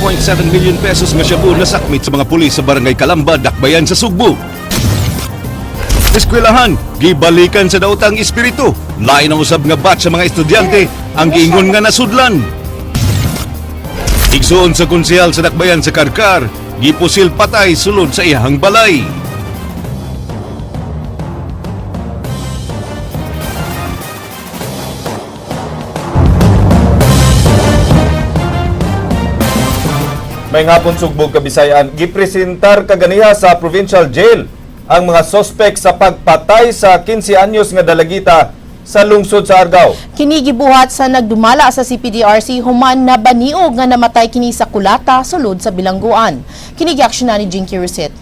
1.7 million pesos nga shabu nasakmit sa mga pulis sa Barangay Kalamba, Dakbayan sa Sugbo. Eskwelahan, gibalikan sa daotang espiritu. Lain ang usab nga batch sa mga estudyante ang giingon nga nasudlan. Igsuon sa konsehal sa Dakbayan sa Karkar, gipusil patay sulod sa iyahang balay. May hapon, Sugbog, Kabisayan, gipresentar kaganiha sa provincial jail ang mga sospek sa pagpatay sa 15 anyos nga dalagita sa lungsod sa Argao. Kini gibuhat sa nagdumala sa CPDRC human na baniog nga namatay kini sa kulata sulod sa bilangguan. Kini giaksyonan ni Jinky Rusit.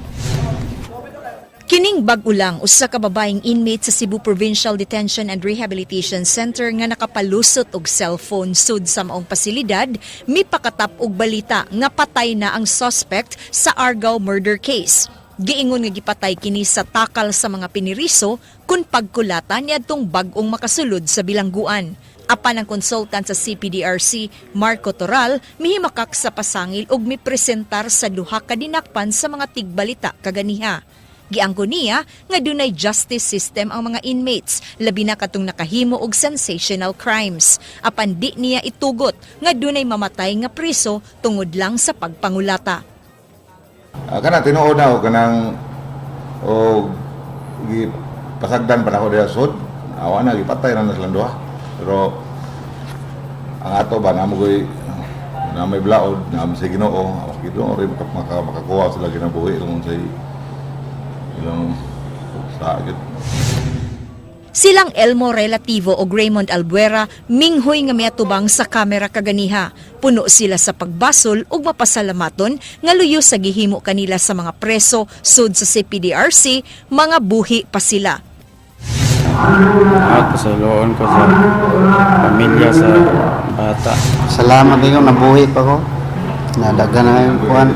Kining bag-o lang usa ka babaeng inmate sa Cebu Provincial Detention and Rehabilitation Center nga nakapalusot og cellphone sud sa maong pasilidad, mipakatap og balita nga patay na ang suspect sa Argao murder case. Giingon nga gipatay kini sa takal sa mga piniriso kun pagkulata niadtong bag-ong makasulod sa bilangguan. Apan ang consultant sa CPDRC, Marco Toral, mihimakak sa pasangil ug mipresentar sa duha ka dinakpan sa mga tigbalita kaganiha. Giangko niya nga dunay justice system ang mga inmates, labi na katong nakahimo og sensational crimes. Apan di niya itugot nga dunay mamatay nga priso tungod lang sa pagpangulata. Kana tinuod na og kanang og gipasagdan pa nako diha sud. Awa na gipatay na na silang duha. Pero ang ato ba namo koy na may blaod na sa Ginoo, gito ori makakuha sila kinabuhi kung sa ilang sa gyud. Silang Elmo Relativo o Raymond Albuera minghoy nga miatubang sa kamera kaganiha. Puno sila sa pagbasol ug mapasalamaton nga luyo sa gihimo kanila sa mga preso sud sa CPDRC, mga buhi pa sila. At pasayloon ko sa pamilya, sa bata. Salamat din ko, nabuhi pa ko. Nadagan na yung kuwan.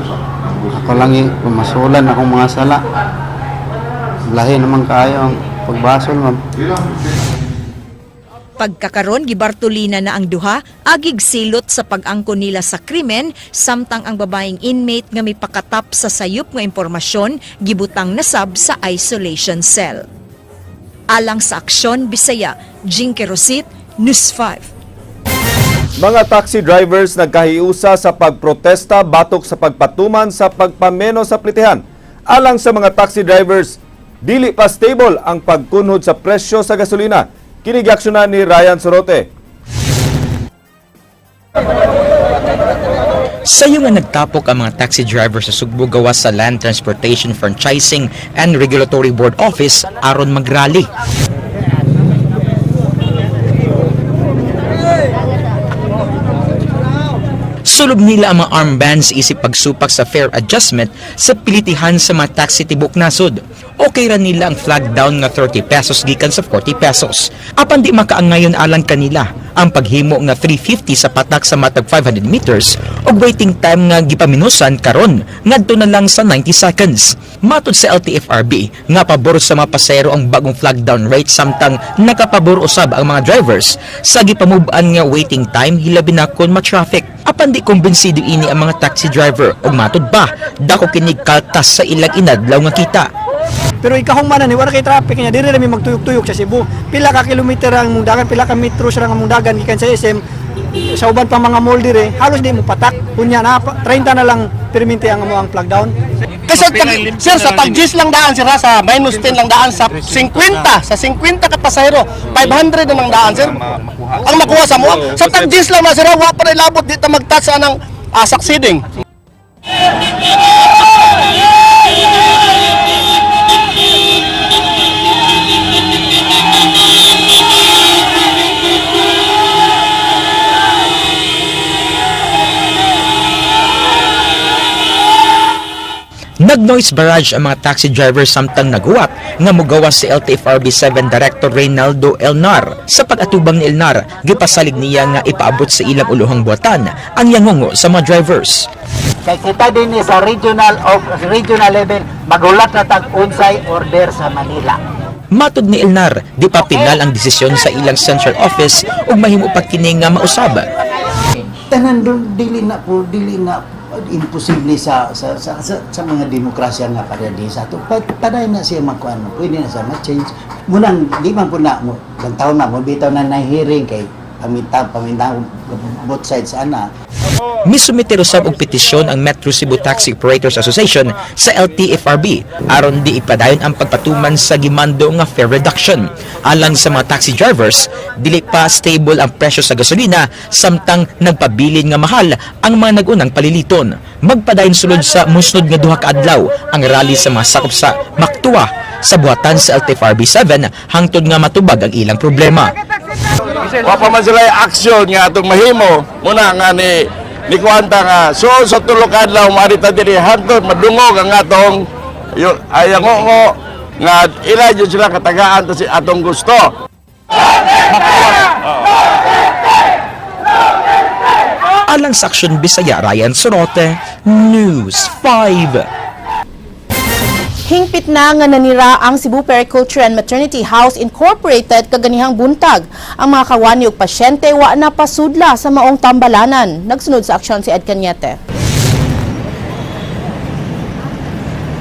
Ako lang yung pamasulan akong mga sala. Lahi naman kaayo ang pagbasol, ma'am. Pagkakaron gibartulina na ang duha agig silot sa pag-angko nila sa krimen, samtang ang babaeng inmate nga mipakatap sa sayop nga impormasyon gibutang nasab sa isolation cell. Alang sa Aksyon Bisaya, Jinky Rosit, News 5. Mga taxi drivers nagkahiusa sa pagprotesta batok sa pagpatuman sa pagpameno sa plitihan. Alang sa mga taxi drivers, dili pa stable ang pagkunhod sa presyo sa gasolina. Kini giaksyonan ni Ryan Sorote. Sayo nga nagtapok ang mga taxi driver sa Sugbo gawas sa Land Transportation Franchising and Regulatory Board Office aron magrally. Sulob nila ang mga armbands isip pagsupak sa fare adjustment sa pilitihan sa mga taxi tibok nasod. Okay ra nila ang flag down nga 30 pesos gikan sa 40 pesos. Apan di makaangayon alang kanila ang paghimo nga 350 sa patak sa matag 500 meters ug waiting time nga gipaminusan karon ngadto na lang sa 90 seconds. Matod sa LTFRB nga pabor sa mga pasahero ang bagong flag down rate, samtang nakapabor usab ang mga drivers sa gipamub-an nga waiting time, hilabi na kon ma-traffic. Apan di kumbinsido ini ang mga taxi driver ug matod pa dako kinig kaltas sa ilang inadlaw nga kita. Pero ikahong man ni wala kay traffic niya, diri ra mi magtuyok-tuyok sa Cebu. Pila ka kilometer ang mong dagan, pila ka metro siya ang mong dagan gikan sa SM sa uban pa mga mall dire, halos di mo patak. Unya na 30 na lang perminti ang amo ang flag down. Kasi sir, sa tag-Gs lang daan sir, ha, sa minus 10 lang daan sa 50, sa 50 ka pasahero, 500 na lang daan, sir. Ang makuha sa mo. Sa tag-Gs lang na sir, ha, wa pa rin labot dito mag-touch anang succeeding. Nag-noise barrage ang mga taxi driver samtang naguwat nga mugawas si LTFRB 7 Director Reynaldo Elnar. Sa pag-atubang ni Elnar, gipasalig niya nga ipaabot sa ilang uluhang buwatan ang yangongo sa mga drivers. Kay kita din ni sa regional of regional level magulat na tag unsay order sa Manila. Matod ni Elnar, di pa pinal ang desisyon sa ilang central office ug mahimo pa kini nga mausab. Tanan doon, dili na po, dili na Imposible sa mga demokrasya nga para di sa ato. Paday na siya magkuan, pwede na siya ma-change. Munang di man po na mo taon na mo bitaw na na hearing kay paminta paminta both sides ana. Misumite usab og petisyon ang Metro Cebu Taxi Operators Association sa LTFRB aron di ipadayon ang pagpatuman sa gimando nga fare reduction. Alang sa mga taxi drivers, dili pa stable ang presyo sa gasolina samtang nagpabilin nga mahal ang mga nag-unang paliliton. Magpadayon sulod sa musunod nga 2 ka adlaw ang rally sa mga sakop sa Mactua sa buhatan sa LTFRB 7 hangtod nga matubag ang ilang problema. Wa pa man sila aksyon nga atong mahimo muna nga ni ni kuanta nga so sa tulo ka adlaw maari ta diri hangtod madungog ang atong ay ang ngo nga ila jud sila katagaan ta si atong gusto. Alang sa Aksyon Bisaya, Ryan Sorote, News 5. Hingpit na nga nanira ang Cebu Periculture and Maternity House Incorporated kaganihang buntag. Ang mga kawani ug pasyente wa na pasudla sa maong tambalanan. Nagsunod sa aksyon si Ed Cañete.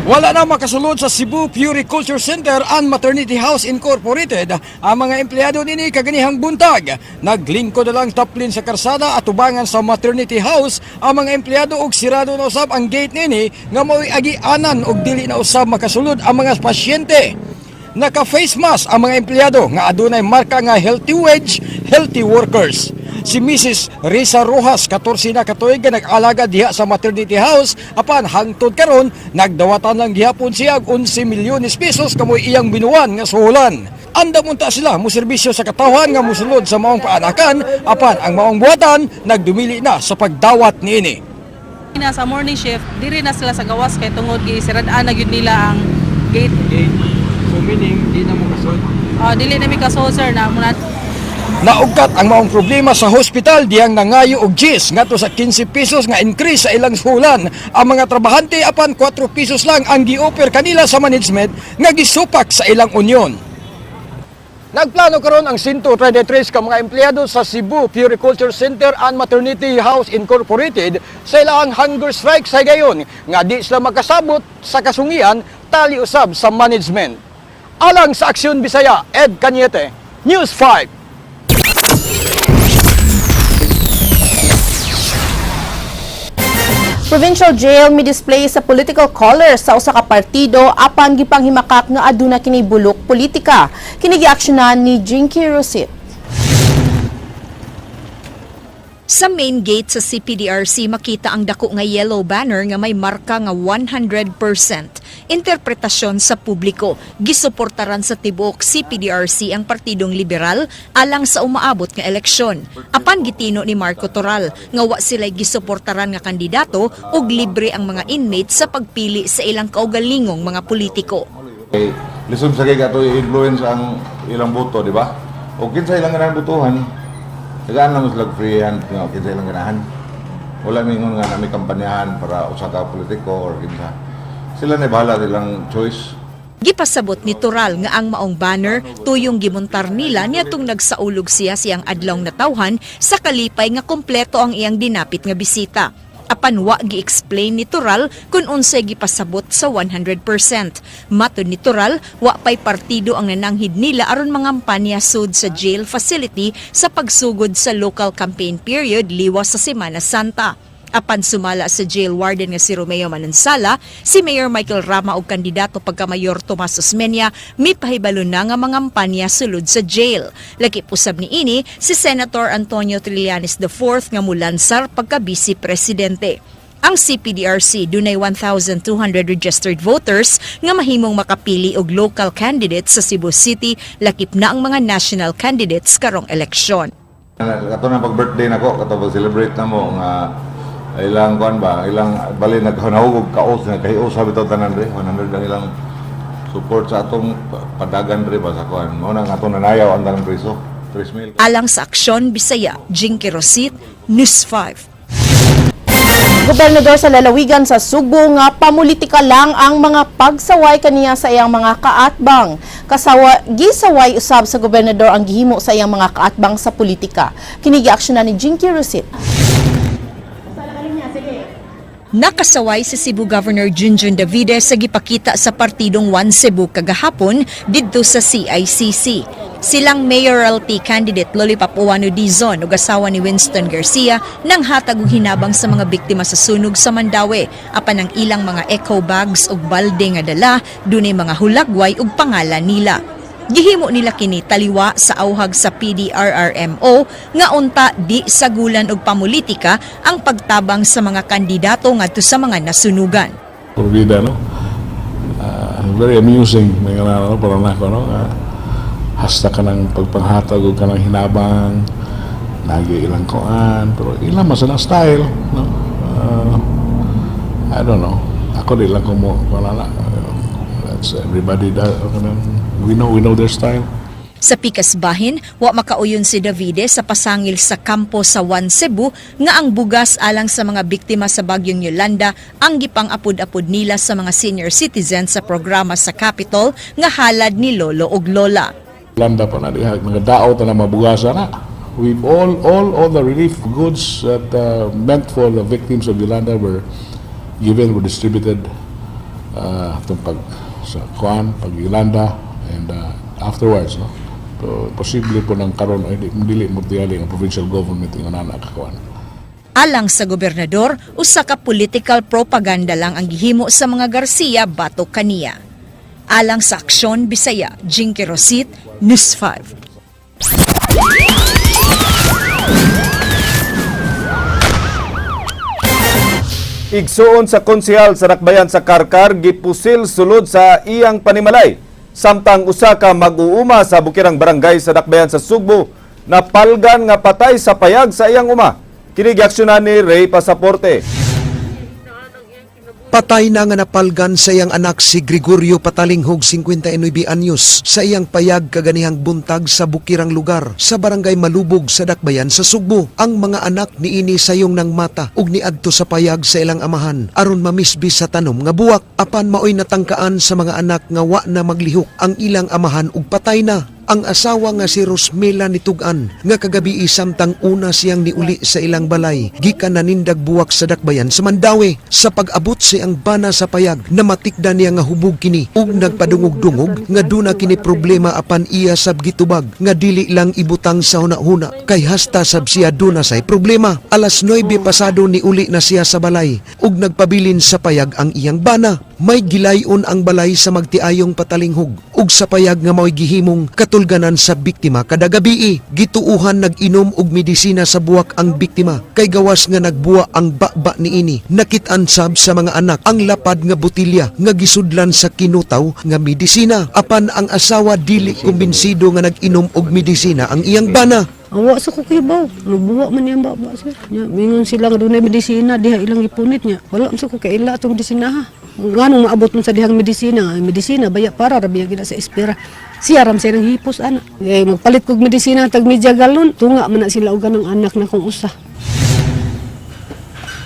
Wala na makasulod sa Cebu Puriculture Center and Maternity House Incorporated ang mga empleyado nini kaganihang buntag. Naglingkod na lang taplin sa karsada at tubangan sa maternity house ang mga empleyado og sirado na usab ang gate nini nga mao'y agianan og dili na usab makasulod ang mga pasyente. Naka-face mask ang mga empleyado nga adunay marka nga Healthy Wage, Healthy Workers. Si Mrs. Risa Rojas, 14 na katuig nga nag-alaga diha sa maternity house apan hangtod karon nagdawatan lang gihapon siya og 11 milyones pesos kamoy iyang binuan nga suhulan. Andam unta sila mo serbisyo sa katawhan nga mosulod sa maong paanakan apan ang maong buhatan nagdumili na sa pagdawat niini. Na sa morning shift, diri na sila sa gawas kay tungod gi sirad-an na gyud nila ang gate. So meaning di na mo kasod. Dili na mi kasol, sir, na muna. Naugkat ang maong problema sa hospital diyang nangayo og gis ngadto sa 15 pesos nga increase sa ilang suhulan. Ang mga trabahante apan 4 pesos lang ang gi-offer kanila sa management nga gisupak sa ilang union. Nagplano karon ang 133 ka mga empleyado sa Cebu Puriculture Center and Maternity House Incorporated sa ilang hunger strike sa higayon nga di sila makasabot sa kasungian tali usab sa management. Alang sa Aksyon Bisaya, Ed Cañete, News 5. Provincial jail mi display sa political colors sa usa ka partido apan gipanghimakak nga aduna kini bulok politika. Kini giaksyonan ni Jinky Rosit. Sa main gate sa CPDRC makita ang dako nga yellow banner nga may marka nga 100%. Interpretasyon sa publiko, gisuportaran sa tibuok CPDRC ang Partidong Liberal alang sa umaabot nga eleksyon. Apan gitino ni Marco Toral nga wa sila'y gisuportaran nga kandidato ug libre ang mga inmates sa pagpili sa ilang kaugalingong mga politiko. Kay lisod sa kay ato influence ang ilang boto, di ba? O kinsa ilang ganahan botohan, tagaan lang sila free hand nga kinsa ilang ganahan. Wala mingon nga nami kampanyahan para usa ka politiko or kinsa. Sila na bahala ilang choice. Gipasabot ni Toral nga ang maong banner tuyong gimontar nila niadtong nagsaulog siya siyang adlawng natawhan sa kalipay nga kompleto ang iyang dinapit nga bisita. Apan wa gi-explain ni Toral kung unsay gipasabot sa 100%. Matod ni Toral, wa pay partido ang nananghid nila aron mangampanya sud sa jail facility sa pagsugod sa local campaign period liwas sa Semana Santa. Apan sumala sa jail warden nga si Romeo Manansala, si Mayor Michael Rama og kandidato pagka-mayor Tomas Osmeña mipahibalo na nga mangampanya sulod sa jail. Lagi usab niini si Senator Antonio Trillanes IV nga mulansar pagka-vice presidente. Ang CPDRC dunay 1,200 registered voters nga mahimong makapili og local candidates sa Cebu City, lakip na ang mga national candidates karong eleksyon. Kato na pag birthday nako, kato pag celebrate na mo nga ilang kuan ba, ilang bali naghanahugog kaos nga kahios sabi to tanan re, 100 ang ilang support sa atong padagan re ba sa kuan. Mao na nga atong nanayaw ang tanang priso. 3,000. Alang sa Aksyon Bisaya, Jinky Rosit, News 5. Gobernador sa lalawigan sa Sugbo nga pamulitika lang ang mga pagsaway kaniya sa iyang mga kaatbang. Kasawa, gisaway usab sa gobernador ang gihimo sa iyang mga kaatbang sa politika. Kini giaksyonan ni Jinky Rosit. Nakasaway si Cebu Governor Junjun Davide sa gipakita sa partidong One Cebu kagahapon didto sa CICC. Silang mayoralty candidate Lollipop Ouano Dizon ug asawa ni Winston Garcia nang hatag og hinabang sa mga biktima sa sunog sa Mandaue, apan ang ilang mga eco bags ug balde nga dala dunay mga hulagway ug pangalan nila. Gihimo nila kini taliwa sa auhag sa PDRRMO nga unta di sagulan og pamulitika ang pagtabang sa mga kandidato ngadto sa mga nasunugan. Purvida, no? Very amusing, may nga no, para nako, no? Hasta ka ng pagpanghatag o ka ng hinabang, lagi ilang koan, pero ilang man silang style, no? I don't know. Ako di lang ko mo, wala na. That's everybody that, we know their style. Sa pikas bahin, wa makauyon si Davide sa pasangil sa kampo sa One Cebu nga ang bugas alang sa mga biktima sa bagyong Yolanda ang gipang-apud-apud nila sa mga senior citizens sa programa sa Capitol nga halad ni Lolo ug Lola. Yolanda pa na diha, mga daot na mabugasa na. We've all the relief goods that meant for the victims of Yolanda were given, were distributed itong pag sa kuan, pag Yolanda, and afterwards, no? So, posible po ng karon ay dili mo tingali ang provincial government ingon ana kakuan. Alang sa gobernador, usa ka political propaganda lang ang gihimo sa mga Garcia batok kaniya. Alang sa Aksyon Bisaya, Jinky Rosit, News 5. Igsuon sa konsehal sa Dakbayan sa Carcar gipusil sulod sa iyang panimalay. Samtang usa ka mag-uuma sa Bukirang Barangay sa Dakbayan sa Sugbo napalgan nga patay sa payag sa iyang uma. Kini giaksyonan ni Ray Pasaporte. Patay na nga napalgan sa iyang anak si Gregorio Patalinghog, 59 anyos, sa iyang payag kaganihang buntag sa bukirang lugar sa barangay Malubog sa Dakbayan sa Sugbo. Ang mga anak niini sayong ng mata ug niadto sa payag sa ilang amahan aron mamisbis sa tanom nga buwak, apan maoy natangkaan sa mga anak nga wa na maglihok ang ilang amahan ug patay na. Ang asawa nga si Rosmela nitug-an nga kagabi samtang una siyang niuli sa ilang balay gikan nanindag buwak sa Dakbayan sa Mandaue. Sa pag-abot sa iyang bana sa payag, namatikda niya nga hubog kini ug nagpadungog-dungog nga duna kini problema, apan iya sab gitubag nga dili lang ibutang sa huna-huna kay hasta sab siya duna say problema. Alas 9 pasado ni uli na siya sa balay ug nagpabilin sa payag ang iyang bana. May gilayon ang balay sa magtiayong Patalinghog ug sa payag nga mao'y gihimong katulganan sa biktima kada gabii. Gituuhan nag-inom og medisina sa buwak ang biktima kay gawas nga nagbuwa ang baba niini. Nakit-an sab sa mga anak ang lapad nga botilya nga gisudlan sa kinutaw nga medisina, apan ang asawa dili kumbinsido nga nag-inom og medisina ang iyang bana. Awa sa ko kibaw. Nagbuwa man niyang baba, sir. Nya, mingon sila nga dunay medisina diha ilang gipunit niya. Wala man sa ko kaila atong medisina ha. Nganong maabot man sa dihang medisina, ang medisina baya para ra biya gina sa espira. Siya ram sa nang hipos ana. Eh, magpalit kog medisina tag media galon, tunga man na sila og kanang anak na kong usa.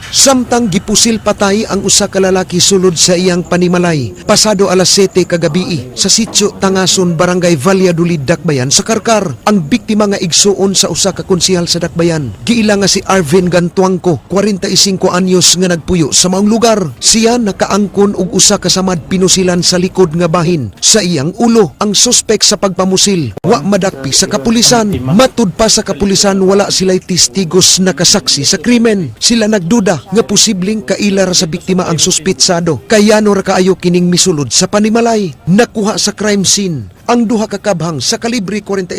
Samtang gipusil patay ang usa ka lalaki sulod sa iyang panimalay pasado alas 7 kagabii sa sitio Tangason, Barangay Valladolid, Dakbayan sa Carcar. Ang biktima nga igsuon sa usa ka konsehal sa Dakbayan, giila nga si Arvin Gantuangco, 45 anyos, nga nagpuyo sa maong lugar. Siya nakaangkon og usa ka samad pinusilan sa likod nga bahin sa iyang ulo. Ang suspek sa pagpamusil wa madakpi sa kapulisan. Matud pa sa kapulisan, wala sila'y testigos na kasaksi sa krimen. Sila nagduda nga posibleng kaila ra sa biktima ang suspitsado. Kaya no ra kaayo kining misulod sa panimalay. Nakuha sa crime scene ang duha ka kabhang sa kalibre 45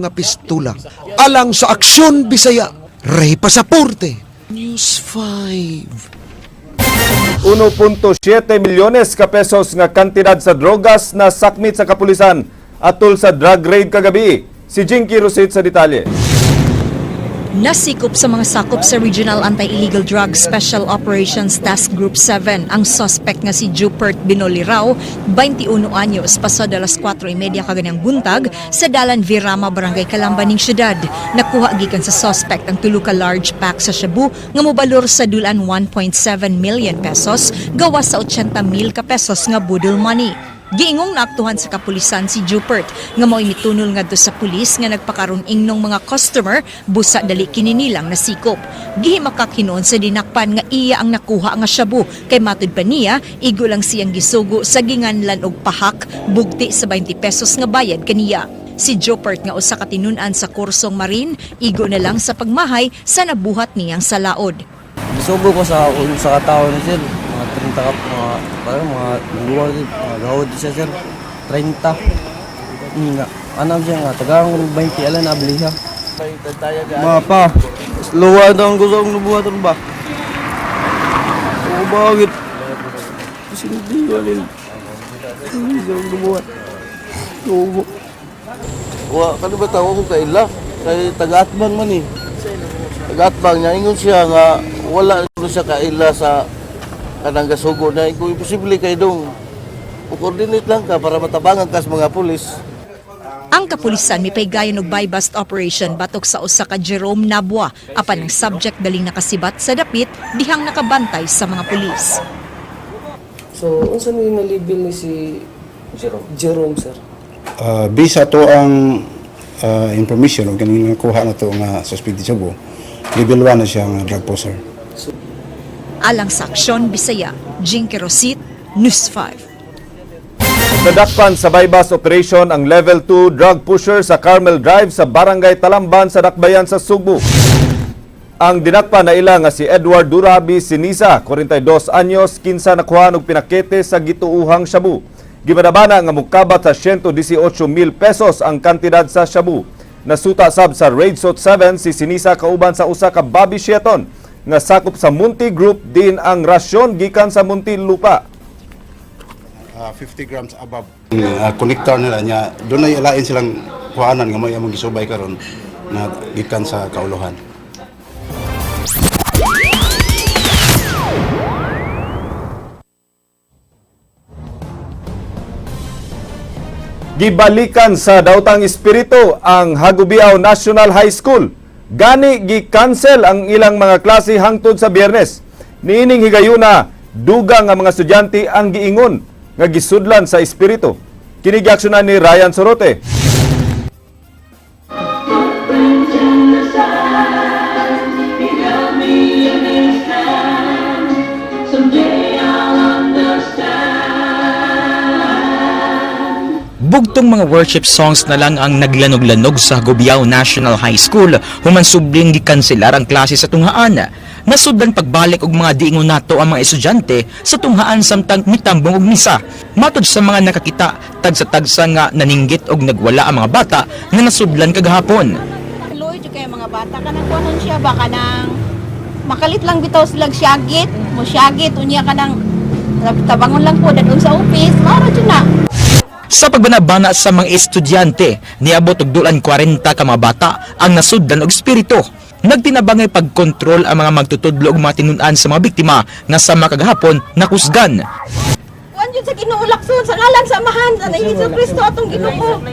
nga pistola. Alang sa Aksyon Bisaya, Ray Pasaporte, News 5. 1.7 milyones ka pesos nga kantidad sa drogas na sakmit sa kapulisan atol sa drug raid kagabi. Si Jinky Rosit sa detalye. Nasikop sa mga sakop sa Regional Anti-Illegal Drug Special Operations Task Group 7 ang suspect nga si Jupert Binolirao, 21 anyos, pasado alas 4:30 kaganang buntag sa Dalan Virama, Barangay Calamba ning syudad. Nakuha gikan sa suspect ang tulo ka large pack sa shabu nga mobalor sa dulan 1.7 million pesos gawas sa 80 mil ka pesos nga budol money. Giingong naaktuhan sa kapulisan si Jupert nga mao'y mitunol ngadto sa pulis nga nagpakaron ingnong mga customer busa dali kini nilang nasikop. Gihimakak hinuon sa dinakpan nga iya ang nakuha nga shabu kay matud pa niya igo lang siyang gisugo sa ginganlan og pahak bugti sa 20 pesos nga bayad kaniya. Si Jopert nga usa ka tinun-an sa kursong Marine, igo na lang sa pagmahay sa nabuhat niyang salaod. Gisugo ko sa sa katao ni sir. Mga 30 ka, mga, parang mga luwa, mga gawad siya sir. 30. Nga. Ano siya nga, tagaan ko ng 20, alam na abli siya. Mga pa, luwa daw ang gusto kong nabuhatan ba? Oo, bakit? Kasi hindi ko alin. Hindi ko nabuhat. Oo. Wa kani ba tawo kung kaila kay taga-atbang man eh. Taga-atbang niya ingon siya nga wala no siya kaila sa kanang gasugo na kung imposible kay dong coordinate lang ka para matabangan ka sa mga pulis. Ang kapulisan mipaygayon og buy-bust operation batok sa usa ka Jerome Nabwa apan ang subject daling nakasibat sa dapit dihang nakabantay sa mga pulis. So, unsa ni nalibil ni si Jerome? Jerome, sir. Based sa ato ang information o ganing nakuha na to nga suspected Cebu, level 1 na siya nga drug pusher. Alang sa Aksyon Bisaya, Jinky Rosit, News 5. Nadakpan sa bypass operation ang level 2 drug pusher sa Carmel Drive sa Barangay Talamban sa Dakbayan sa Sugbo. Ang dinakpan na ila nga si Edward Durabi Sinisa, 42 anyos, kinsa nakuha og pinakete sa gituuhang shabu. Gibanabana nga mukabat sa 118,000 pesos ang kantidad sa shabu. Nasuta sab sa Raid Sot 7 si Sinisa kauban sa usa ka Bobby Sheton nga sakop sa Munti Group din ang rasyon gikan sa Muntinlupa. 50 grams above. Connector nila niya, doon ay ilain silang kuhanan nga may among gisubay karon na gikan sa kauluhan. Gibalikan sa daotang espiritu ang Hagobiao National High School. Gani gi-cancel ang ilang mga klase hangtod sa Biyernes. Niining higayuna, dugang nga mga estudyante ang giingon nga gisudlan sa espiritu. Kini giaksyonan ni Ryan Sorote. Bugtong mga worship songs na lang ang naglanog-lanog sa Gubiao National High School human subling gikanselar ang klase sa tunghaan. Nasudlan pagbalik og mga diingon nato ang mga estudyante sa tunghaan samtang mitambong og misa. Matod sa mga nakakita, tagsa-tagsa nga naninggit og nagwala ang mga bata nga nasudlan kagahapon. Luoy jud kay mga bata kanang kuanon siya ba kanang makalit lang bitaw sila siyagit, mo siyagit unya kanang tabangon lang po dadun sa office, mao ra jud na. Sa pagbanabana sa mga estudyante, niabot og dulan 40 ka mga bata ang nasudlan og espiritu. Nagtinabangay pagkontrol ang mga magtutudlo og mga tinun-an sa mga biktima nga sa makagahapon nakusgan. Kuan jud sa Ginoo lakson sa ngalan sa Amahan sa Hesus Kristo atong Ginoo.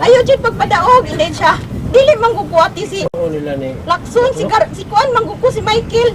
Ayo jud pagpadaog hindi siya. Dili manggukuati si Lakson si Gar, si kuan mangguko si Michael.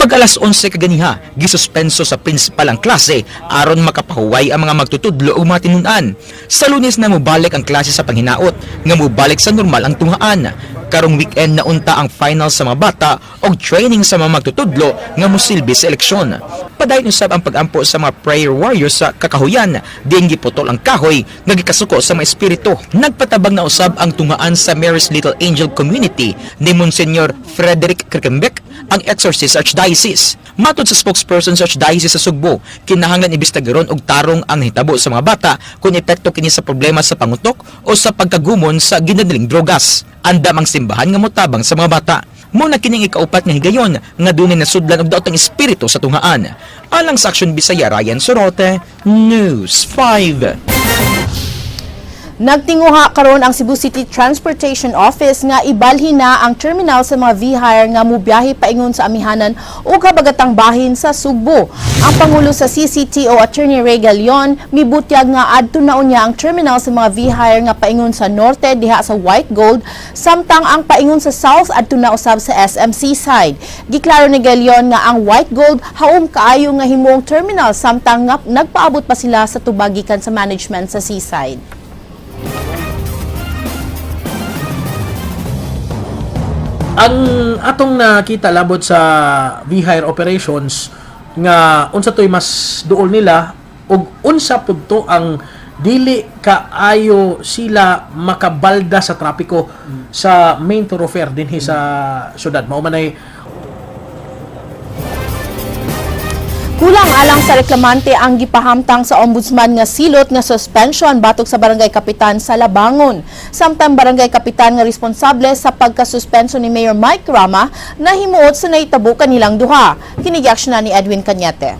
Pag alas 11 kaganiha, gisuspenso sa principal ang klase aron makapahuway ang mga magtutudlo ug mga tinun-an. Sa Lunes na mobalik ang klase sa panghinaot, nga mobalik sa normal ang tunghaan. Karong weekend na unta ang final sa mga bata og training sa mga magtutudlo nga mosilbi sa eleksyon. Padayon usab ang pagampo sa mga prayer warriors sa kakahuyan, diin giputol ang kahoy nga gikasuko sa mga espiritu. Nagpatabang na usab ang tunghaan sa Mary's Little Angel Community ni Monsignor Frederick Kirkenbeck ang exorcist sa Archdiocese. Matod sa spokesperson sa Archdiocese sa Sugbo, kinahanglan imbestigaron og tarong ang nahitabo sa mga bata kung epekto kini sa problema sa pangutok o sa pagkagumon sa ginadaling drogas. Andam ang simbahan nga motabang sa mga bata. Mao na kining ikaupat nga higayon nga dunay nasudlan og daotang espiritu sa tunghaan. Alang sa Aksyon Bisaya, Ryan Sorote, News 5. Nagtinguha karon ang Cebu City Transportation Office nga ibalhin na ang terminal sa mga V-Hire nga mubiyahe paingon sa Amihanan ug habagatang bahin sa Sugbo. Ang pangulo sa CCTO, Attorney Ray Galion, mibutyag nga adto na unya ang terminal sa mga V-Hire nga paingon sa norte diha sa White Gold, samtang ang paingon sa south adto na usab sa SM Seaside. Giklaro ni Galion nga ang White Gold haom kaayo nga himuong terminal, samtang nga nagpaabot pa sila sa tubag gikan sa management sa Seaside. Ang atong nakita labot sa V-Hire operations nga unsa to'y mas duol nila ug unsa pud to ang dili kaayo sila makabalda sa trapiko sa main thoroughfare dinhi sa syudad, mao man ay. Kulang alang sa reklamante ang gipahamtang sa ombudsman nga silot nga suspension batok sa barangay kapitan sa Labangon. Samtang barangay kapitan nga responsable sa pagkasuspenso ni Mayor Mike Rama nahimuot sa nahitabo kanilang duha. Kini ni Edwin Cañete.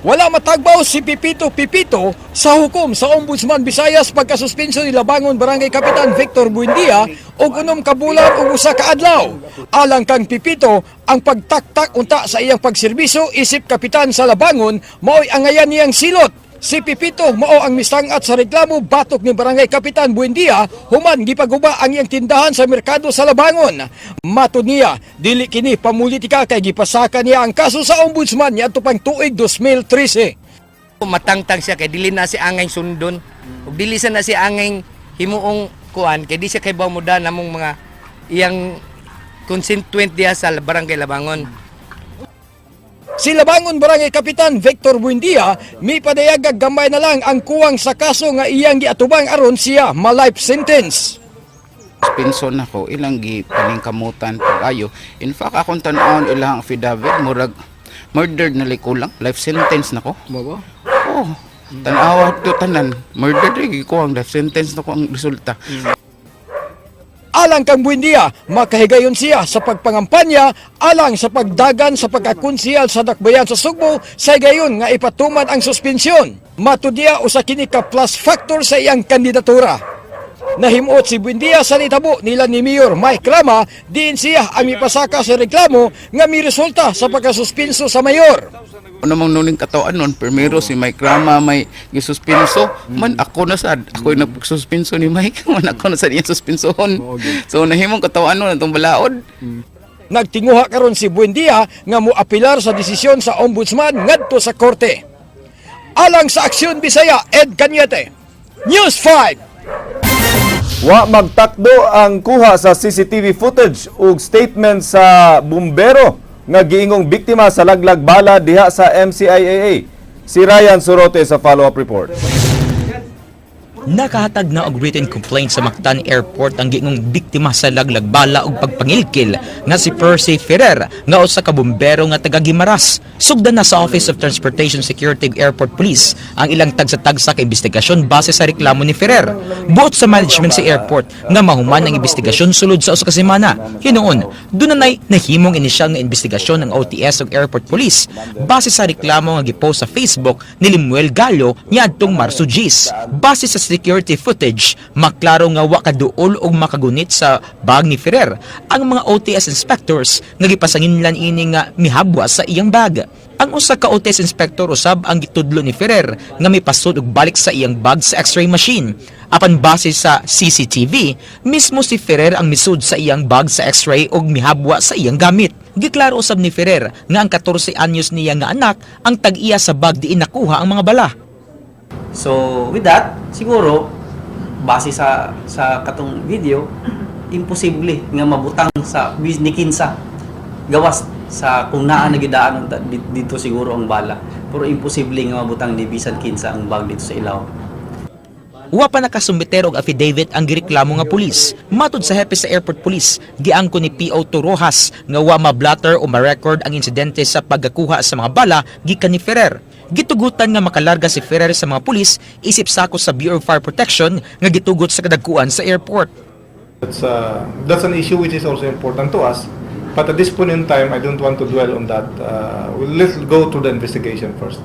Wala matagbaw si Pipito Pipito sa hukom sa Ombudsman Visayas pagkasuspenso ni Labangon Barangay Kapitan Victor Buendia og 6 ka bulan ug 1 ka adlaw. Alang kang Pipito, ang pagtaktak unta sa iyang pagserbisyo isip kapitan sa Labangon mao'y angayan niyang silot. Si Pipito mao ang mistangat sa reklamo batok ni Barangay Kapitan Buendia human gipaguba ang iyang tindahan sa merkado sa Labangon. Matod niya, dili kini pamulitika kay gipasaka niya ang kaso sa ombudsman niadto pang tuig 2013. Matangtang siya kay dili na si angay sundon ug dili sa na si angay himuong kuan kay di siya kay muda namong mga iyang constituent diha sa Barangay Labangon. Si Labangon Barangay Kapitan Victor Buendia mipadayag nga gamay na lang ang kuwang sa kaso nga iyang giatubang aron siya ma-life sentence. Suspension nako, ilang gi paningkamutan pag-ayo. In fact, akong tan-awon ilang affidavit, murag murdered na kulang life sentence nako. Mao? Oh, tan-awa to tanan, murdered rin ko ang life sentence nako ang resulta. Alang kang Buendia, makahigayon siya sa pagpangampanya alang sa pagdagan sa pagkakonsehal sa Dakbayan sa Sugbo sa higayon nga ipatuman ang suspensyon. Matud niya, usa kini ka plus factor sa iyang kandidatura. Nahimuot si Buendia sa nitabo nila ni Mayor Mike Rama diin siya ang mipasaka sa reklamo nga miresulta sa pagkasuspinso sa mayor. Ano mang nuning katawan nun, primero si Mike Rama may gisuspinso, man ako na sad, ako yung nagsuspinso ni Mike, man ako na sad iyang suspinsohon. So nahimong katawan nun atong balaod. Nagtinguha karon si Buendia nga moapilar sa desisyon sa ombudsman ngadto sa korte. Alang sa Aksyon Bisaya, Ed Cañete. News 5. Wa magtakdo ang kuha sa CCTV footage ug statement sa bumbero nga giingong biktima sa laglag bala diha sa MCIAA. Si Ryan Sorote sa follow-up report. Nakahatag na og written complaint sa Mactan Airport ang giingong biktima sa laglag bala ug pagpangilkil nga si Percy Ferrer nga usa ka bumbero nga taga Guimaras. Sugdan na sa Office of Transportation Security ug Airport Police ang ilang tagsa-tagsa ka investigasyon base sa reklamo ni Ferrer. Buot sa management sa airport nga mahuman ang investigasyon sulod sa 1 ka semana. Hinuon, dunay nahimong inisyal nga investigasyon ng OTS ug Airport Police base sa reklamo nga gipost sa Facebook ni Limuel Gallo niadtong Marso 10. Base sa security footage, maklaro nga wa kaduol og makagunit sa bag ni Ferrer ang mga OTS inspectors nga gipasanginlan ini nga mihabwa sa iyang bag. Ang usa ka OTS inspector usab ang gitudlo ni Ferrer nga mipasud og balik sa iyang bag sa x-ray machine. Apan base sa CCTV, mismo si Ferrer ang misud sa iyang bag sa x-ray og mihabwa sa iyang gamit. Giklaro usab ni Ferrer nga ang 14 anyos niya nga anak ang tag-iya sa bag diin nakuha ang mga bala. So, with that, siguro base sa katong video, imposible nga mabutang sa ni kinsa gawas sa kung naa na gidaan dito siguro ang bala. Pero imposible nga mabutang ni bisan kinsa ang bag dito sa ilawom. Wa pa nakasumiter og affidavit ang gireklamo nga pulis. Matod sa hepe sa Airport Police, giangko ni PO2 Rojas nga wa ma-blotter o ma-record ang insidente sa pagkakuha sa mga bala gikan ni Ferrer. Gitugutan nga makalarga si Ferrer sa mga pulis isip sako sa Bureau of Fire Protection nga gitugot sa kadagkuan sa airport. That's an issue which is also important to us. But at this point in time, I don't want to dwell on that. Let's go through the investigation first.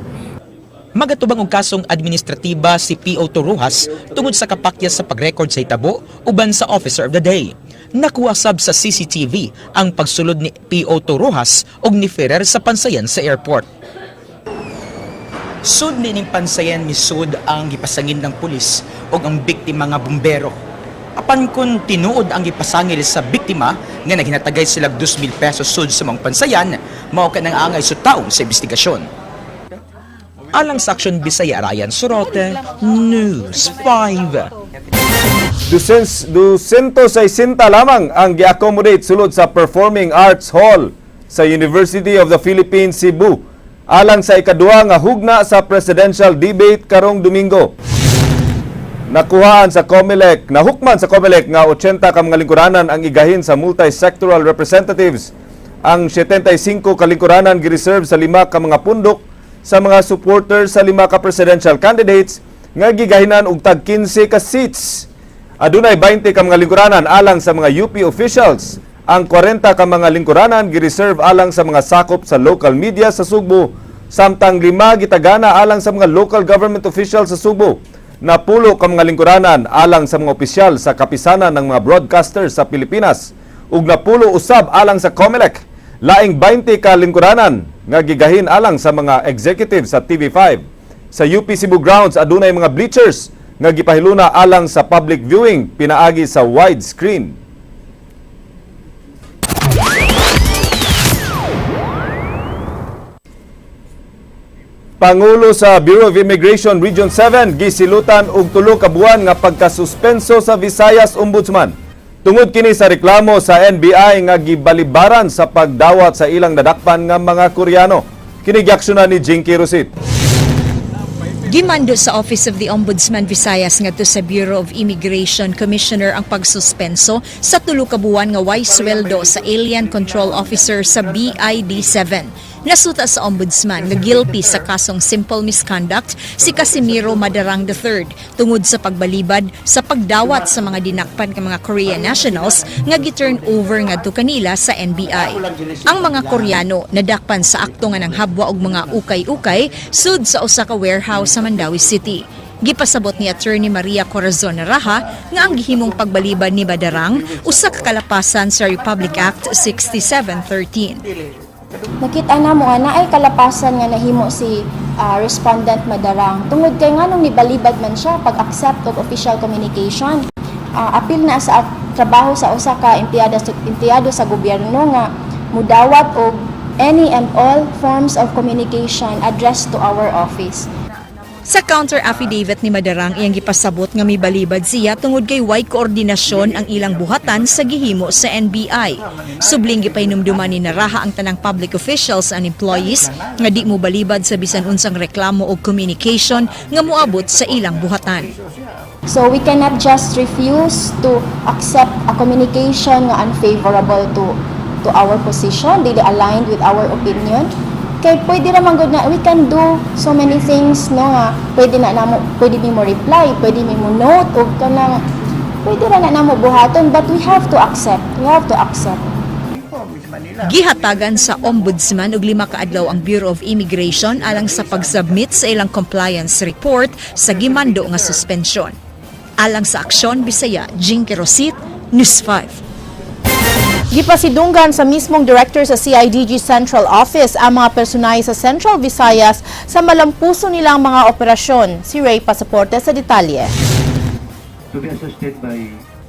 Magatubang og kasong administratiba si P.O. Rojas tungod sa kapakyas sa pagrekord sa hitabo uban sa Officer of the Day. Nakuha sab sa CCTV ang pagsulod ni P.O. Rojas og ni Ferrer sa pansayan sa airport. Sud ni ning pansayan misud ang gipasangil ng pulis og ang biktima nga bumbero. Apan kung tinuod ang gipasangil sa biktima nga naghinatagay sila 2,000 pesos sud sa mga pansayan, mao kanang angay sutaon sa investigasyon. Alang sa Aksyon Bisaya, Ryan Sorote, News 5. 260 lamang ang gi-accommodate sulod sa Performing Arts Hall sa University of the Philippines, Cebu, alang sa ikaduha nga hugna sa presidential debate karong Domingo. Nakuhaan sa COMELEC, nahukman sa COMELEC nga 80 ka mga lingkuranan ang igahin sa multi-sectoral representatives. Ang 75 ka lingkuranan gi-reserve sa lima ka mga pundok sa mga supporters sa lima ka presidential candidates nga gigahinan og tag 15 ka seats. Adunay 20 ka mga lingkuranan alang sa mga UP officials. Ang 40 ka mga lingkuranan gi-reserve alang sa mga sakop sa local media sa Sugbo, samtang lima gitagana alang sa mga local government officials sa Sugbo. Napulo ka mga lingkuranan alang sa mga opisyal sa kapisanan ng mga broadcasters sa Pilipinas ug napulo usab alang sa COMELEC. Laing 20 ka lingkuranan nga gigahin alang sa mga executive sa TV5. Sa UP Cebu grounds, adunay mga bleachers nga gipahiluna alang sa public viewing pinaagi sa widescreen. Pangulo sa Bureau of Immigration Region 7 gisilutan og 3 ka buwan nga pagkasuspenso sa Visayas Ombudsman. Tungod kini sa reklamo sa NBI nga gibalibaran sa pagdawat sa ilang nadakpan nga mga Koreano. Kini giaksyonan ni Jinky Rosit. Gimando sa Office of the Ombudsman Visayas ngadto sa Bureau of Immigration Commissioner ang pagsuspenso sa 3 ka buwan nga way sweldo sa Alien Control Officer sa BID 7. Nasuta sa Ombudsman nga guilty sa kasong simple misconduct si Casimiro Madarang III tungod sa pagbalibad sa pagdawat sa mga dinakpan nga mga Korean nationals nga gi-turn over ngadto kanila sa NBI. Ang mga Koreano nadakpan sa akto nga nanghabwa og mga ukay-ukay sud sa usa ka warehouse sa Mandaue City. Gipasabot ni Attorney Maria Corazon Naraha nga ang gihimong pagbalibad ni Badarang usa ka kalapasan sa Republic Act 6713. Nakita na mo nga naay kalapasan nga nahimo si respondent Madarang tungod kay nganong nibalibad man siya pag-accept og official communication. Apil na sa trabaho sa usa ka empleyado sa gobyerno nga mudawat og any and all forms of communication addressed to our office. Sa counter affidavit ni Madarang, iyang gipasabot nga mibalibad siya tungod kay way koordinasyon ang ilang buhatan sa gihimo sa NBI. Subling gipahinumduman ni Naraha ang tanang public officials and employees nga di mo balibad sa bisan unsang reklamo o communication nga moabot sa ilang buhatan. So we cannot just refuse to accept a communication nga unfavorable to our position, dili aligned with our opinion. Kay pwede ra man gud na we can do so many things, no, nga pwede na namo, pwede mi mo reply, pwede mi mo note og kanang pwede ra na namo buhaton, but we have to accept. We have to accept. Gihatagan sa Ombudsman og 5 ka adlaw ang Bureau of Immigration alang sa pagsubmit sa ilang compliance report sa gimando nga suspensyon. Alang sa Aksyon Bisaya, Jinky Rosit, News 5. Gipasidunggan sa mismong director sa CIDG Central Office ang mga personahe sa Central Visayas sa malampuso nilang mga operasyon. Si Ray Pasaporte sa detalye.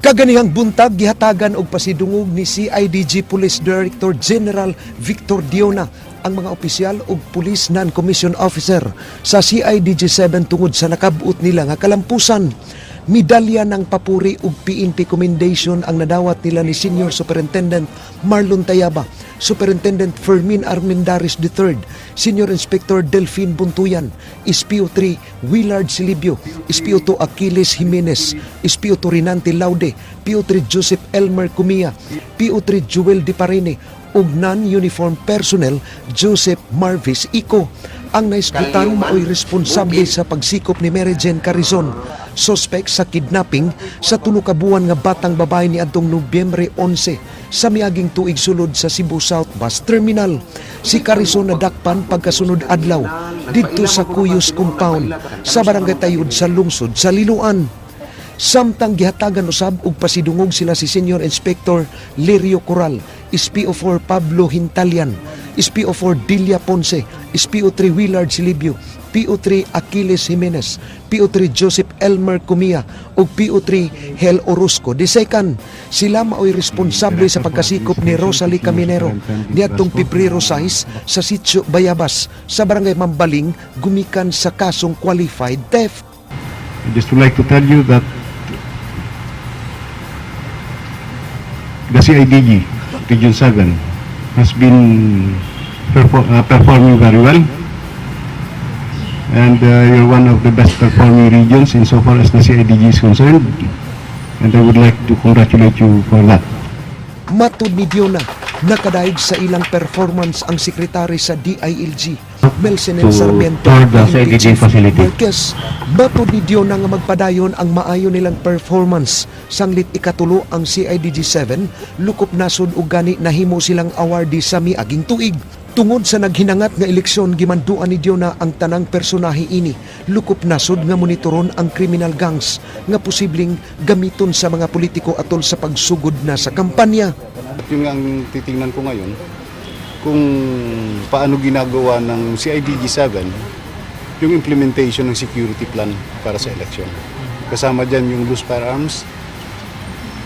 Kaganihang buntag, gihatagan og pasidungog ni CIDG Police Director General Victor Diona ang mga opisyal ug police non-commissioned officer sa CIDG 7 tungod sa nakabot nila nga kalampusan. Medalya ng papuri ug PNP commendation ang nadawat nila ni Senior Superintendent Marlon Tayaba, Superintendent Fermin Armendaris III, Senior Inspector Delphine Buntuyan, SPO3 Willard Silibio, SPO2 Achilles Jimenez, SPO2 Rinante Laude, PO3 Joseph Elmer Cumia, PO3 Joel Di Parene, ug non-uniform personnel Joseph Marvis Ico. Ang naisgutan mao'y responsable sa pagsikop ni Mary Jane Carizon, suspect sa kidnapping sa 3 ka buwan nga batang babae ni adtong Nobyembre 11. sa miaging tuig sulod sa Cebu South Bus Terminal. Si Carison nadakpan pagkasunod adlaw didto sa Cuyos Compound sa Barangay Tayud sa lungsod sa Liloan. Samtang gihatagan usab og pasidungog sila si Senior Inspector Lirio Coral, SPO4 Pablo Hintalian, SPO4 Delia Ponce, SPO3 Willard Silibio, PO3 Achilles Jimenez, PO3 Joseph Elmer Cumia ug PO3 Hel Orozco. II, sila maoy responsable sa pagkasikop ni Rosalie Caminero niadtong Pebrero 6 sa Sitio Bayabas sa Barangay Mambaling gumikan sa kasong qualified theft. I just would like to tell you that the CIDG, Region 7, has been performing very well. And you're one of the best performing regions insofar as the CIDG is concerned. And I would like to congratulate you for that. Matud ni Diona, nakadaig sa ilang performance ang sekretary sa DILG, Melsenel To Sarmiento, tour the ug CIDG Chief facility. Marquez. Matud ni Diona nga magpadayon ang maayo nilang performance. Sanglit ikatulo ang CIDG 7, lukop nasod ug gani nahimo silang awardee sa miaging tuig. Tungod sa naghinangat nga eleksyon, gimanduan ni Diona ang tanang personahe ini. Lukop nasod nga monitoron ang criminal gangs nga posibleng gamiton sa mga politiko atol sa pagsugod na sa kampanya. At yun nga ang titingnan ko ngayon, kung paano ginagawa ng CIDG 7 yung implementation ng security plan para sa election. Kasama dyan yung loose firearms,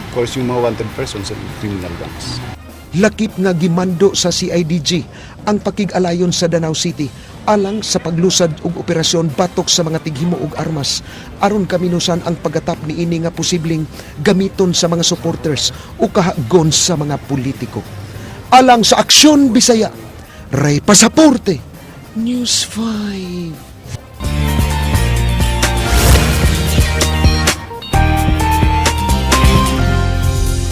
of course yung mga wanted persons and criminal gangs. Lakip nga gimando sa CIDG ang pakig-alayon sa Danao City alang sa paglusad og operasyon batok sa mga tighimo og armas aron kaminusan ang pagatap niini nga posibleng gamiton sa mga supporters o kahaggon sa mga politiko. Alang sa Aksyon Bisaya, Ray Pasaporte, News 5.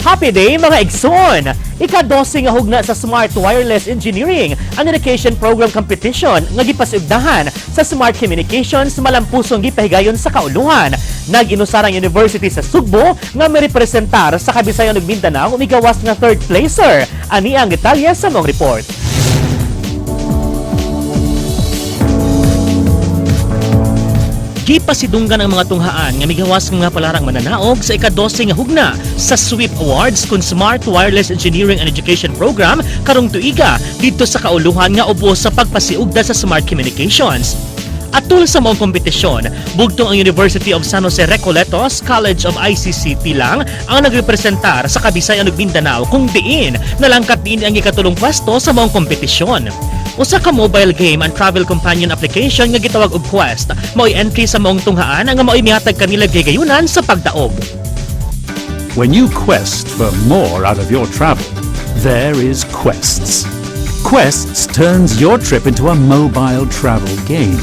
Happy day, mga igsoon! Ika-12 nga hugna sa Smart Wireless Engineering and Education Program Competition nga gipasugdahan sa Smart Communications malampusong gipahigayon sa kauluhan. Nag-inusarang University sa Sugbo nga mirepresentar sa Kabisayan ug Mindanao, migawas nga third placer. Ani ang detalye sa mong report. Gipasidunggan ang mga tunghaan nga migawas nga mga palarang mananaog sa ika-12 nga hugna sa SWEEP Awards kun Smart Wireless Engineering and Education Program karong tuiga didto sa kauluhan nga ubos sa pagpasiugda sa Smart Communications. Atul sa maong kompetisyon, bugtong ang University of San Jose Recoletos College of ICCT lang ang nagrepresentar sa Kabisayan ug Mindanao kung diin nalangkat din ang ikatulong pwesto sa maong kompetisyon. Usa ka mobile game and travel companion application nga gitawag og Quest, mao'y entry sa maong tunghaan nga mao'y mihatag kanila gigayunan sa pagdaog. When you quest for more out of your travel, there is Quests. Quests turns your trip into a mobile travel game.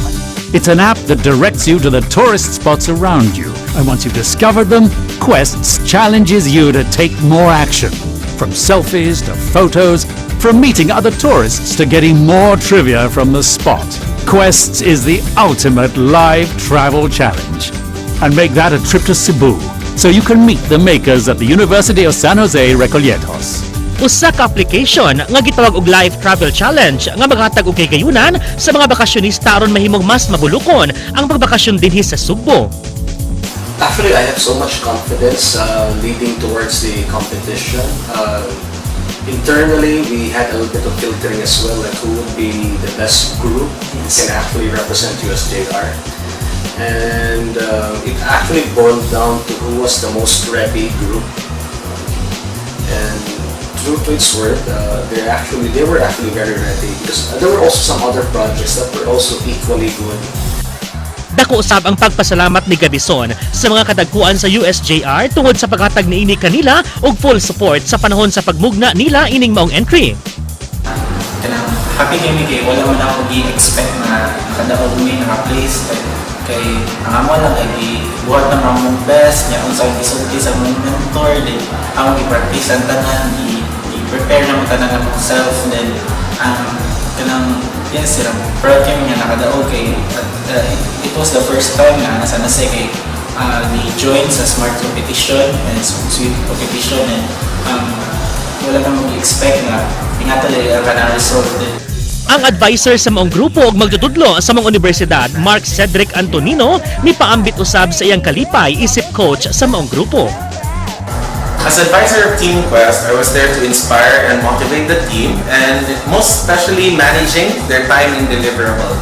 It's an app that directs you to the tourist spots around you, and once you've discovered them, Quests challenges you to take more action. From selfies to photos, from meeting other tourists to getting more trivia from the spot. Quests is the ultimate live travel challenge. And make that a trip to Cebu so you can meet the makers at the University of San Jose Recoletos. Usa ka application nga gitawag og Live Travel Challenge nga maghatag og kagayunan sa mga bakasyonista aron mahimong mas mabulukon ang pagbakasyon dinhi sa Sugbo. Actually, I have so much confidence leading towards the competition. Internally, we had a little bit of filtering as well, like who would be the best group can actually represent USJR. And it actually boiled down to who was the most ready group. And true to its word, they were actually very ready because there were also some other projects that were also equally good. Dako usab ang pagpasalamat ni Gabison sa mga kadagkuan sa USJR tungod sa paghatag niini kanila og full support sa panahon sa pagmugna nila ining maong entry. Kanang happy kami kay wala man ako gi-expect na makadaog mi, naka-place kay ang amo lang ay gibuhat ng among best niya unsa ang gisulti sa among mentor, then among gi-practice ang tanan, i-prepare na mo tanan among self. Then ang kanang, yes sir, proud kami nga nakadaog kay at, it was the first time nga nasa nasa kay ni join sa smart competition and sweet competition and Wala kang mag-expect nga ingata dili ang kanang result. Ang advisor sa maong grupo ug magtutudlo sa maong unibersidad, Mark Cedric Antonino, mipaambit usab sa iyang kalipay isip coach sa maong grupo. As advisor of Team Quest, I was there to inspire and motivate the team and most especially managing their time in deliverable.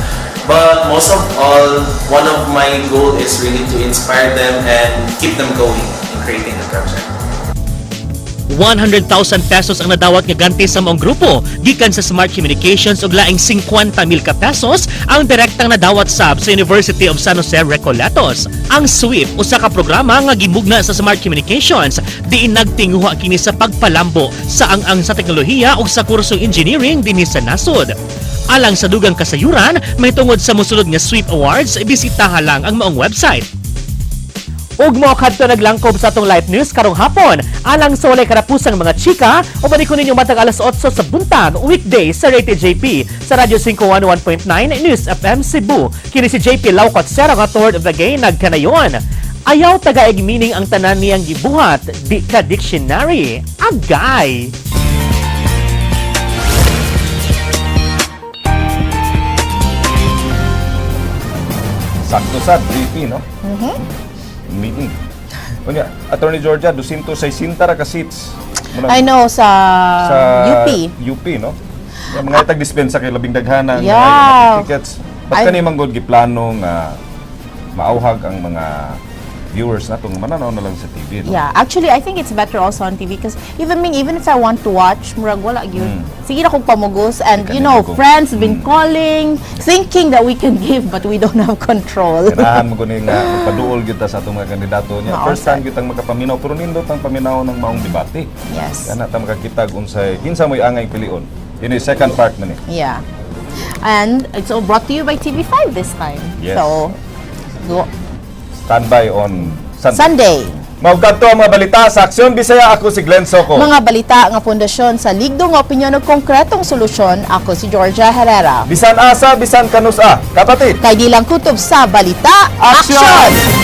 But most of all, one of my goal is really to inspire them and keep them going in creating the project. 100,000 pesos ang nadawat nga ganti sa maong grupo gikan sa Smart Communications ug laing 50,000 ka pesos ang direktang nadawat sab sa University of San Jose Recoletos. Ang SWEEP, usa ka programa nga gimugna sa Smart Communications, diin nagtinguha kini sa pagpalambo sa ang-ang sa teknolohiya ug sa kursong engineering dinhi sa nasod. Alang sa dugang kasayuran, mahitungod sa mosulod nga SWEEP Awards, bisitaha lang ang maong website. Ug mao kadto naglangkob sa atong live news karong hapon. Alang sa walay karapusang mga chika, uban ko ninyo matag alas 8 sa buntag, weekday sa Rated JP sa Radyo 511.9 News FM Cebu. Kini si JP Laucot Sera nga third of the game nagkanayon. Ayaw tagaig meaning ang tanan niyang gibuhat, di ka dictionary. Agay! Sakto sa JP, no? Meeting. Unya, Attorney Georgia, 260 ra ka seats. Muna- I know, sa sa UP. UP, no? Yung mga itag dispensa kay labing daghan ang mga tickets. Ba't kani man gud giplano nga maauhag ang mga viewers natong mananaw na lang sa TV, no? Yeah, actually, I think it's better also on TV because even me, even if I want to watch, murag wala gyud. Sige na kong pamugos and you know, Ka friends been calling, thinking that we can give but we don't have control. Ganahan mo guni nga paduol gyud ta sa atong mga kandidato niya. Mao First time kitang makapaminaw, pero nindot ang paminaw ng maong debate. Kana ta makakita unsay kinsa mo'y angay pilion. Ini second part man ni. Yeah. And it's all brought to you by TV5 this time. Yes. So, go Standby on Sunday. Sunday. Mao kadto ang mga balita sa Aksyon Bisaya. Ako si Glenn Soco. Mga balita nga pundasyon sa ligdong opinyon ug konkretong solusyon. Ako si Georgia Herrera. Bisan asa, bisan kanus-a. Kapatid. Kay di lang kutob sa balita, Aksyon! aksyon!